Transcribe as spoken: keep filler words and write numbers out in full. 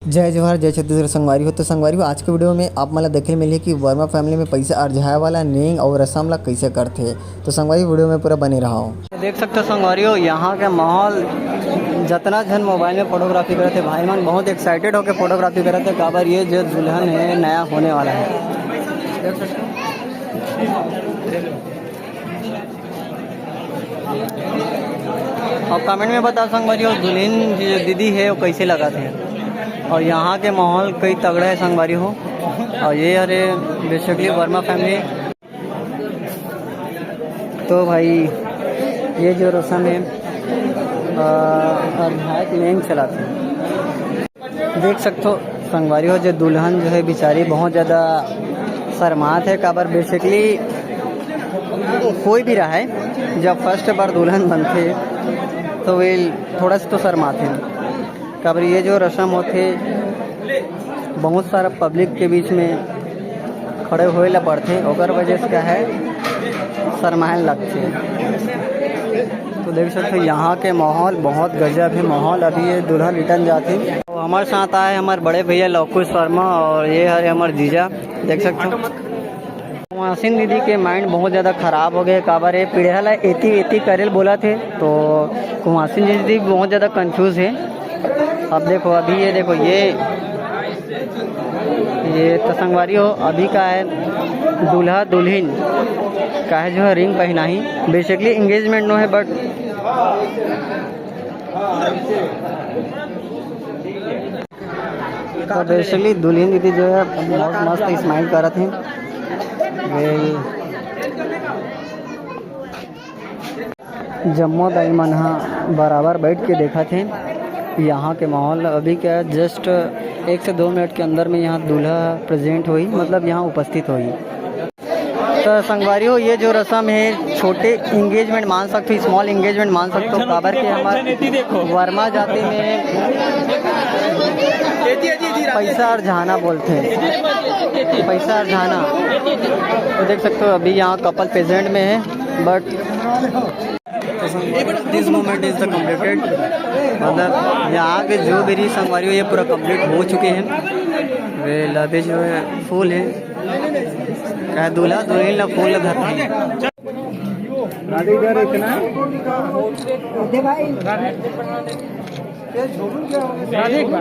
जय जोहार, जय छत्तीसगढ़ संगवारी हो। तो संगवारी हो, आज के वीडियो में आप मन ला देखे मिलही कि वर्मा फैमिली में पैसा अरझाए वाला नेंग अउ रसम ला कइसे करथे। तो संगवारी, वीडियो में पूरा बने रहो। देख सकते हो संगवारी हो, यहाँ के माहौल, जतना झन मोबाइल में फोटोग्राफी करत हे, भाई मन बहुत एक्साइटेड होके फोटोग्राफी करत हे, काबर ये जो दुल्हन है नया होने वाला है। देख सकते हो। और कमेंट में बताओ संगवारी हो, दुल्हन जो दीदी है वो कैसे लगथे। और यहाँ के माहौल कई तगड़ा है संगवारी हो। और ये हरे बेसिकली वर्मा फैमिली। तो भाई, ये जो रसम है, अ, अरझाए के नेंग चलाथे। देख सकथो संगवारी हो, जो दुल्हन जो है बेचारी बहुत ज़्यादा शर्मात है, काबर बेसिकली कोई भी रहे, जब फर्स्ट बार दुल्हन बनथे तो वे थोड़ा सा तो शर्माथे, काबर ये जो रसम होथे बहुत सारा पब्लिक के बीच में खड़े होए ला पड़थे, ओकर वजह से क्या है, शर्माए लगथे। तो देख सकते हो यहाँ के माहौल बहुत गजब है माहौल। अभी ये दुल्हन रिटर्न जाती। तो हमारे साथ आए हमारे बड़े भैया लवकुश वर्मा और ये हरे हमारे जीजा, देख सकते हो। कुमासिन दीदी के माइंड बहुत ज़्यादा खराब हो गए, काबर ये पीढ़ा ला एती एती करेल बोला थे, तो कुमासिन दीदी बहुत ज़्यादा कंफ्यूज है। अब देखो, अभी ये देखो, ये ये तो संगवारी हो, अभी का है, दूल्हा दुल्हन का है जो है रिंग पहना ही, बेसिकली एंगेजमेंट नो है, बट तो बेसिकली दुल्हन दीदी जो है बहुत मस्त स्माइल करत है। ये जम्मो दाई मन ह बराबर बैठ के देखत हे। यहाँ के माहौल अभी क्या, जस्ट एक से दो मिनट के अंदर में यहाँ दूल्हा प्रेजेंट होही, मतलब यहाँ उपस्थित होही। तो संगवारी हो, ये जो रसम है, छोटे एंगेजमेंट मान सकते हो, स्मॉल एंगेजमेंट मान सकते हो, काबर के हमारे वर्मा जाति में पैसा अरझाना बोलते हैं, पैसा अरझाना। तो देख सकते हो अभी यहाँ कपल प्रेजेंट में है, बट this moment is the completed, मतलब यहाँ के जो भी रही संगवारी हो, ये पूरा कंप्लीट हो चुके हैं। वे लादे जो है फूल है, कहा दूल्हा दुल्हन ला फूल ला धरते हैं। राधे इधर इतना है। राधे एक बार।